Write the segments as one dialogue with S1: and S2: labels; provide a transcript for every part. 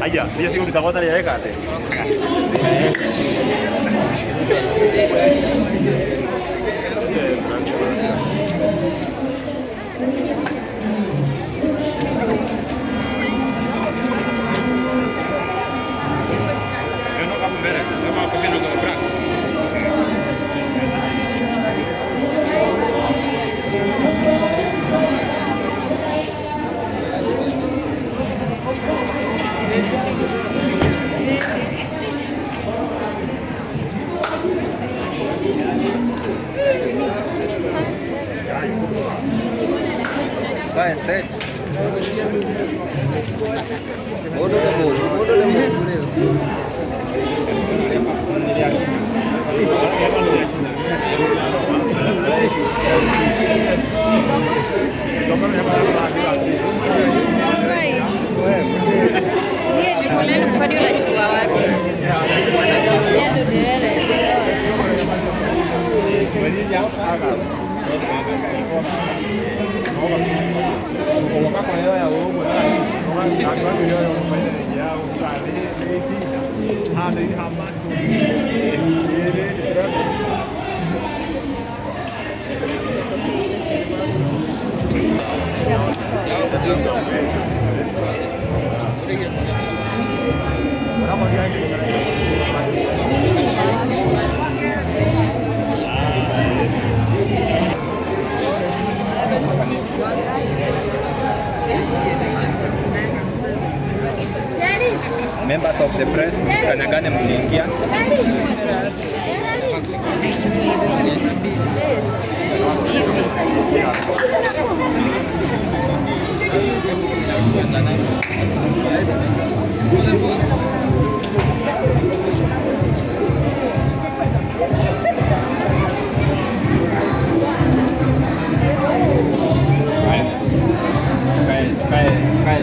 S1: Aya, ella sigue ahorita guata ya déjate. Yo no capo mbele, kama kwa mimi na kwa.
S2: Members of the press, msikanyagane mkiingia.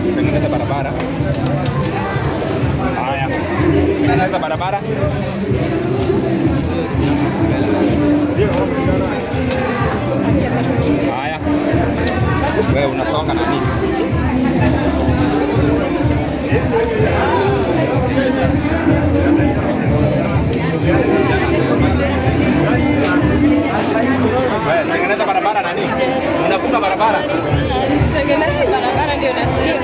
S2: Tutengeneza barabara. Haya. Tengeneza barabara. Haya. Wewe unasonga na nini? Wewe tengeneza barabara nani? Unafunga barabara.
S3: Tengeneza barabara ndio nasikia.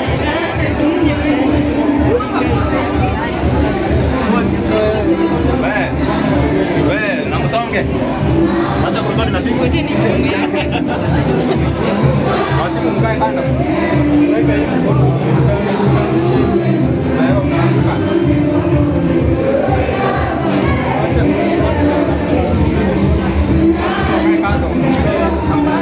S2: Wewe, na msonge.
S1: Acha kurusani na simu.
S2: Wasimu mkae kando. Wewe unaanguka. Acha. Mkae kando.
S4: Come on.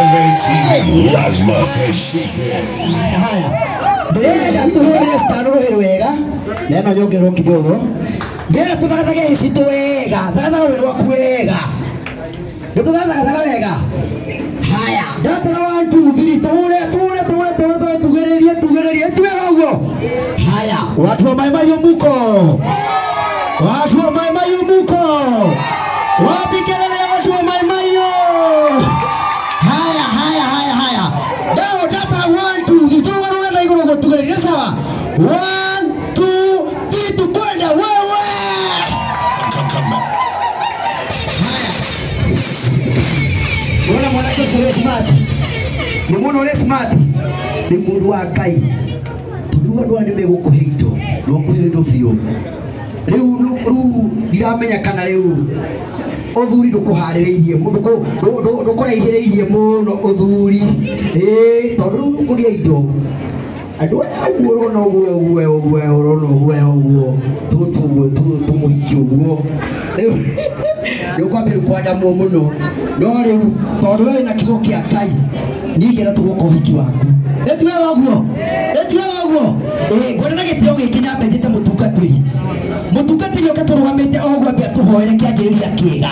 S4: TV, TV, lazima teshike.
S5: Haya, ndĩrenda tũhũrĩre Stan rũhĩ rwega, neno nyongererwo kidogo. Ndĩrenda tũthagathage icitũ wega, thagathaga rũhĩ rwaku wega. Nĩtũthagathaga wega. Haya, ndatara 1 2 3 tũhũre tũhũre tũhũre tũhũre tũhũre tugĩrĩrie tugĩrĩrie tuwega ũguo. Haya, watu wa Mai Mahiũ muko? Watu wa Mai Mahiũ muko? Wapi kelele ya watu wa Mai Mahiũ? Haya, haya, haya, haya. Dawo data 1 2 3 turuga na iguru gutugĩrĩria sawa. 1 2 3 tukwenda wewe. Haya. Unaona mwanake ũcio smart. Ni mũndũ ũrĩa smart. Ni mũndũ wa Ngai. Tondũ andũ aya nĩmegũkũhe indo. Nĩmekũhe indo biũ. Rĩu rĩu ndiramenya kana rĩu uthuri ndukuharĩrĩirie ndukũraihĩrĩirie mũno uthuri tondu rĩu kũgĩa indo andũ aya ũguo ũrona ũguo ũguo ũguo ũrona ũguo ũguo tũtũ ũguo tũmũhiki ũguo rĩu nĩ ũkwambia kwandamwo mũno no rĩu tondũ we wĩna kiugo kĩa Ngai niĩ ngĩenda tũgũka ũhiki waku ĩtuĩga ũguo ĩtuĩga ũguo ngwenda na gĩtĩo gĩkĩ nyambe njĩte mũtungatĩri mũtungatĩri oke tũrũgamĩte o ũguo ambe atũhoere kĩanjĩrĩria kĩega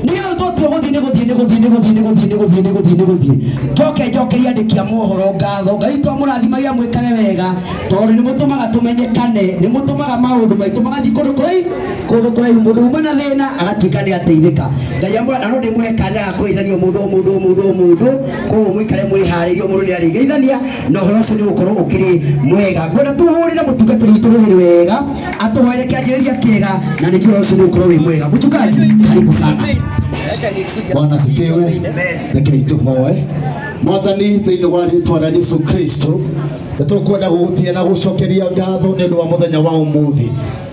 S5: nĩgetha tũtue gũthiĩ nĩ gũthiĩ nĩ gũthiĩ nĩ gũthiĩ nĩ gũthiĩ nĩ gũthiĩ nĩ gũthiĩ nĩ gũthiĩ njoke njokerie andĩki a mohoro ngatho Ngai witũ amũrathimagie amwĩkage wega tondũ nĩ mũtũmaga tũmenyekane nĩ mũtũmaga maũndũ maitũ magathiĩ kũndũ kũraihu kũndũ kũraihu mũndũ uma na thĩna agatuĩka nĩ ateithĩka Ngai amũra na no ndĩmũhe kanya ga kũgeithania mũndũ o mũndũ o mũndũ o mũndũ koguo mũikare mwĩharĩirie mũndũ nĩ arĩgeithania na ũhoro ũcio nĩ ũgũkorwo ũkĩrĩ mwega ngwenda tũhũrĩre mũtungatĩri witũ rũhĩ wega atũhoere kĩanjĩrĩria kĩega na nĩkĩo ũhoro ũcio nĩ ũgũkorwo wĩ mwega mũchungaji karibu sana.
S6: Bwana asifiwe. Rekei tũhoe. Mwathani thĩinĩ wa rĩtwa rĩa Yesu Kristo nĩtũkwenda gũgũtĩa na gũcokeria ngatho nĩ ũndũ wa mũthenya wa ũmũthĩ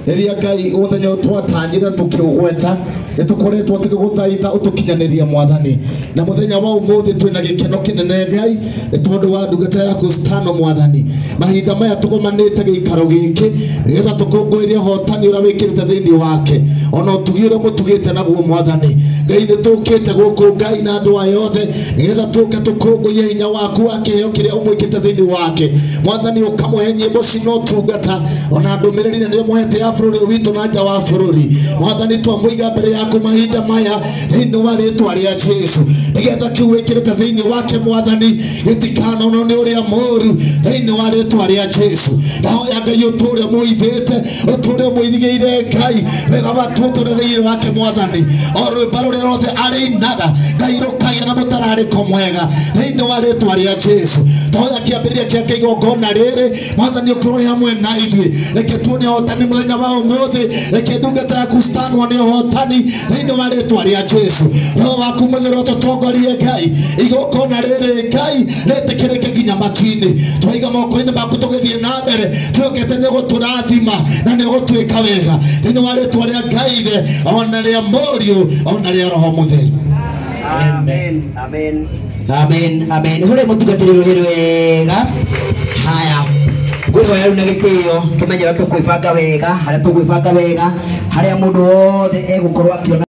S6: rĩrĩa Ngai mũthenya ũyũ twatanyire tũkĩũgweta nĩtũkoretwo tũgĩgũthaitha ũtũkinyanĩrie Mwathani na mũthenya wa ũmũthĩ twĩna gĩkeno kĩnene Ngai nĩ tondũ wa ndungata yaku Stano Mwathani mahinda maya tũgomanĩte gĩikaro gĩkĩ nĩgetha tũkũngũĩre ũhotani ũrĩa wĩkĩrĩte thĩinĩ wake ona ũtugi ũrĩa mũtugĩte naguo Mwathani Ngai nĩtũkĩte gũkũ Ngai na andũ aya othe nĩgetha tũke tũkũngũiye hinya waku wa kĩheo kĩrĩa ũmwĩkĩte thĩinĩ wake Mwathani ũkamũhe nyĩmbo cina ũtungata ona ndũmĩrĩri nĩ ũmũhete ya bũrũri witũ na nja wa bũrũri. Mwathani twamũiga mbere yaku mahinda maya thĩinĩ wa rĩtwa rĩa Jesu, nĩgetha kĩu wĩkĩrĩte thĩinĩ wake Mwathani gĩtikanonwo nĩ ũrĩa mũũru thĩinĩ wa rĩtwa rĩa Jesu. Ndahoya Ngai ũtũũre mũithĩte, ũtũũre mũirigĩire Ngai wega watũtũrĩrĩire wake Mwathani, o rwĩmbo rũrĩa rwothe arĩinaga Ngai rũkagĩa na mũtararĩko mwega thĩinĩ wa rĩtwa rĩa Jesu. Ndahoya kĩambĩrĩria kĩa kĩgongona rĩrĩ Mwathani ũkorwo ũrĩ hamwe na ithuĩ, reke tuone ũhotani mũthenya wa ũmũthĩ, reke ndungata yaku Stanwo nĩ ũhotani thĩinĩ wa rĩtwa rĩa Jesu. Roho waku mũtheru ũtũtongorie Ngai, igongona rĩrĩ Ngai rĩtĩkĩrĩke nginya matu-inĩ. Twaiga moko-inĩ maku tũgĩthiĩ na mbere, twĩhokete nĩ ũgũtũrathima na nĩ ũgũtwĩka wega thĩinĩ wa rĩtwa rĩa Ngai Ithe ona rĩa Mũriũ ona rĩa Roho Mũtheru.
S5: Amen. Amen. Amen. Amen. Hore mutungatĩri rũhĩ wega. Haya. Ngũhoya rĩu na gĩtĩo tũmenye ũrĩa tũkwĩbanga wega, harĩa tũgwĩbanga wega, harĩa mũndũ wothe egũkorwo akĩona.